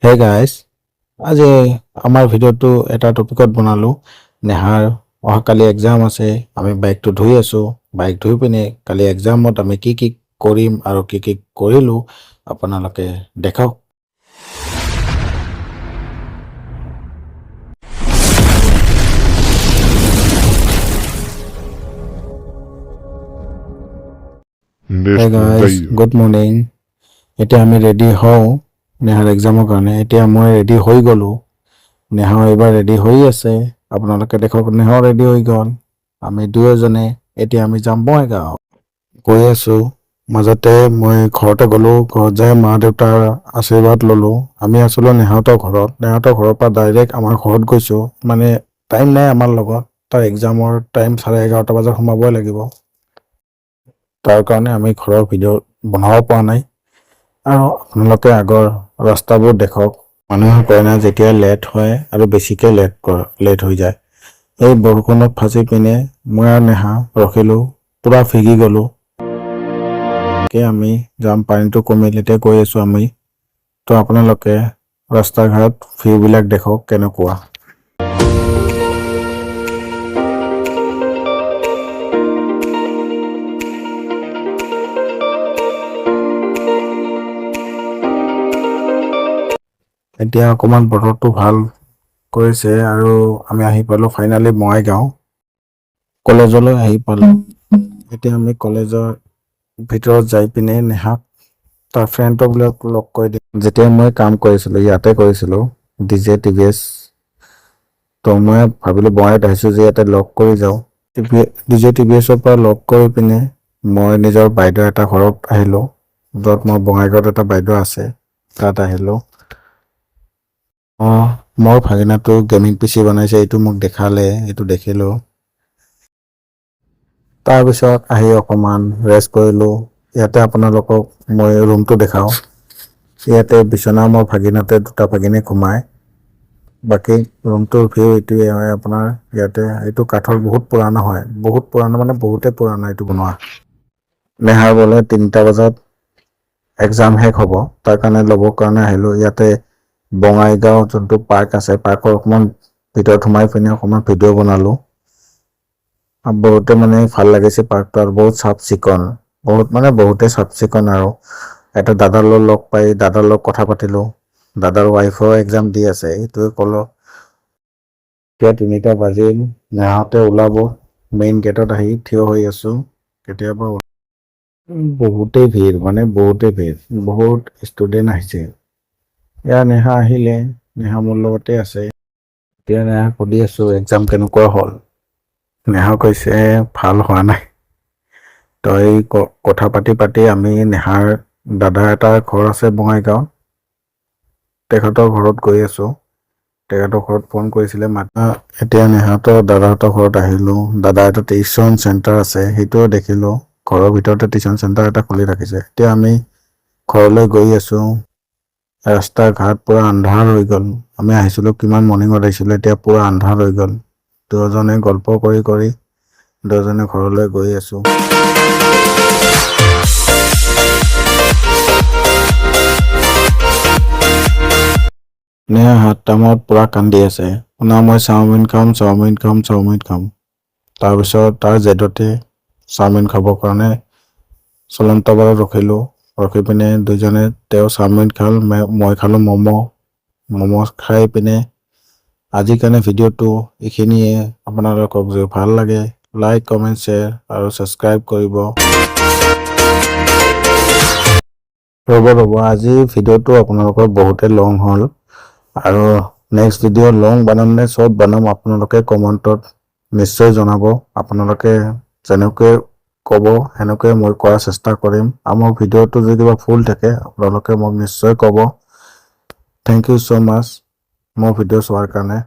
Hey guys, আজি আমাৰ ভিডিঅ'টো এটা টপিকত বনালোঁ। নেহাৰ অহাকালি এক্সাম আছে। আমি বাইকটো ধুই আছোঁ। বাইক ধুই পিনে কালি এক্সামত আমি কি কি কৰিম আৰু কি কি কৰিলোঁ, আপোনালোকে দেখক। Hey Next guys, day. Good morning. এতিয়া আমি ৰেডি হওঁ নেহাৰ এক্সামৰ কাৰণে। এতিয়া মই ৰেডি হৈ গ'লোঁ। নেহাও এইবাৰ ৰেডি হৈ আছে। আপোনালোকে দেখক, নেহাও ৰেডি হৈ গ'ল। আমি দুয়োজনে এতিয়া আমি যাম বঙাইগাঁও। গৈ আছোঁ। মাজতে মই ঘৰতে গ'লোঁ। ঘৰত যাই মা দেউতাৰ আশীৰ্বাদ ল'লোঁ। আমি আছিলোঁ নেহাহঁতৰ ঘৰত। নেহাহঁতৰ ঘৰৰ পৰা ডাইৰেক্ট আমাৰ ঘৰত গৈছোঁ। মানে টাইম নাই আমাৰ লগত। তাৰ এক্সামৰ টাইম 11:30 বজাত সোমাবই লাগিব। তাৰ কাৰণে আমি ঘৰৰ ভিডিঅ' বনাব পৰা নাই। আৰু আপোনালোকে আগৰ ৰাস্তাবোৰ দেখক। মানুহে কয় না, যেতিয়া লেট হয় আৰু বেছিকৈ লেট হৈ যায়। এই বৰষুণত ফাঁচি পিনে মই আৰু নেহা ৰখিলোঁ, পূৰা ভিগি গ'লোঁ। আমি যাম, পানীটো কমিল, এতিয়া গৈ আছোঁ আমি। তো আপোনালোকে ৰাস্তা ঘাট ভিউবিলাক দেখক কেনেকুৱা। এতিয়া অকণমান বতৰটো ভাল কৰিছে আৰু আমি আহি পালোঁ ফাইনেলি বঙাইগাঁও। কলেজলৈ আহি পালোঁ। এতিয়া আমি কলেজৰ ভিতৰত যাই পিনে নেহাক তাৰ ফ্ৰেণ্ডবিলাক লগ কৰি দিম। যেতিয়া মই কাম কৰিছিলোঁ, ইয়াতে কৰিছিলোঁ, ডিজে টিভিএছ। তো মই ভাবিলোঁ, বঙাইগাঁৱত আহিছোঁ যে ইয়াতে লগ কৰি যাওঁ। ডিজে টিভিএছৰ পৰা লগ কৰি পিনে মই নিজৰ বাইদেউ এটা ঘৰত আহিলোঁ, য'ত মোৰ বঙাইগাঁৱত এটা বাইদেউ আছে, তাত আহিলোঁ। অঁ, মোৰ ভাগিনাটো গেমিং পিচি বনাইছে, এইটো মোক দেখালে, এইটো দেখিলোঁ। তাৰপিছত আহি অকণমান ৰেষ্ট কৰিলোঁ। ইয়াতে আপোনালোকক মই ৰুমটো দেখাওঁ। ইয়াতে বিচনা মোৰ ভাগিনাতে দুটা ভাগিনে ঘুমায়। বাকী ৰুমটোৰ ভিউ এইটোৱে হয় আপোনাৰ। ইয়াতে এইটো কাঠৰ, বহুত পুৰাণা হয়, বহুত পুৰাণা, মানে বহুতে পুৰাণা এইটো বনোৱা। নেহাৰ বোলে 3টা বজাত এক্সাম শেষ হ'ব, তাৰ কাৰণে ল'বৰ কাৰণে আহিলোঁ। ইয়াতে বঙাইগাঁও যোনটো পাৰ্ক আছে, পাৰ্কৰ অকণমান ভিতৰত সোমাই পিনে অকণমান ভিডিঅ' বনালোঁ। বহুতে মানে ভাল লাগিছে পাৰ্কটো আৰু বহুত চাফ চিকুণ, বহুত মানে বহুতে চাফ চিকুণ। আৰু এটা দাদাৰ লগত লগ পাই দাদাৰ লগত কথা পাতিলোঁ। দাদাৰ ৱাইফো এক্সাম দি আছে, এইটোৱে ক'লো। এতিয়া 3টা বাজিল, নেহাহঁতে ওলাব। মেইন গেটত আহি থিয় হৈ আছোঁ, কেতিয়াবা। বহুতেই ভিৰ, মানে বহুতেই ভিৰ, বহুত ষ্টুডেণ্ট আহিছে। এয়া নেহা আহিলে, নেহা মোৰ লগতে আছে। এতিয়া নেহা সুধি আছোঁ, এক্সাম কেনেকুৱা হ'ল? নেহা কৈছে ভাল হোৱা নাই। তই কথা পাতি পাতি আমি নেহাৰ দাদা এটাৰ ঘৰ আছে বঙাইগাঁৱত, তেখেতৰ ঘৰত গৈ আছোঁ। তেখেতৰ ঘৰত ফোন কৰিছিলে মাত। এতিয়া নেহাহঁতৰ দাদাহঁতৰ ঘৰত আহিলোঁ। দাদা এটা টিউশ্যন চেণ্টাৰ আছে, সেইটোও দেখিলোঁ। ঘৰৰ ভিতৰতে টিউশ্যন চেণ্টাৰ এটা খুলি ৰাখিছে। এতিয়া আমি ঘৰলৈ গৈ আছোঁ। ৰাস্তা ঘাট পূৰা আন্ধাৰ হৈ গ'ল। আমি আহিছিলোঁ কিমান মৰ্ণিঙত আহিছিলোঁ, এতিয়া পূৰা আন্ধাৰ হৈ গ'ল। দুজনে গল্প কৰি কৰি দুজনে ঘৰলৈ গৈ আছোঁ। নেহা 7টামানত পূৰা কান্দি আছে, শুনা, মই চাওমিন খাম, চাওমিন খাম, চাওমিন খাম। তাৰপিছত তাৰ জেদতে চাওমিন খাবৰ কাৰণে চলন্ত বজাৰত ৰখিলোঁ। ৰখি পিনে দুজনে, তেওঁ চাওমিন খাল, মই খালোঁ ম'ম'। ম'ম' খাই পিনে আজিৰ কাৰণে ভিডিঅ'টো এইখিনিয়ে। আপোনালোকক যদি ভাল লাগে, লাইক, কমেণ্ট, শ্বেয়াৰ আৰু ছাবস্ক্ৰাইব কৰিব। ৰ'ব ৰ'ব, আজি ভিডিঅ'টো আপোনালোকৰ বহুতে লং হ'ল। আৰু নেক্সট ভিডিঅ' লং বনাম নে শ্বৰ্ট বনাম, আপোনালোকে কমেণ্টত নিশ্চয় জনাব। আপোনালোকে যেনেকৈ ক'ব, সেনেকৈ মই কৰাৰ চেষ্টা কৰিম। আৰু মোৰ ভিডিঅ'টো যদি কিবা ভুল থাকে, আপোনালোকে মোক নিশ্চয় ক'ব। Thank you so much মোৰ ভিডিঅ' চোৱাৰ কাৰণে।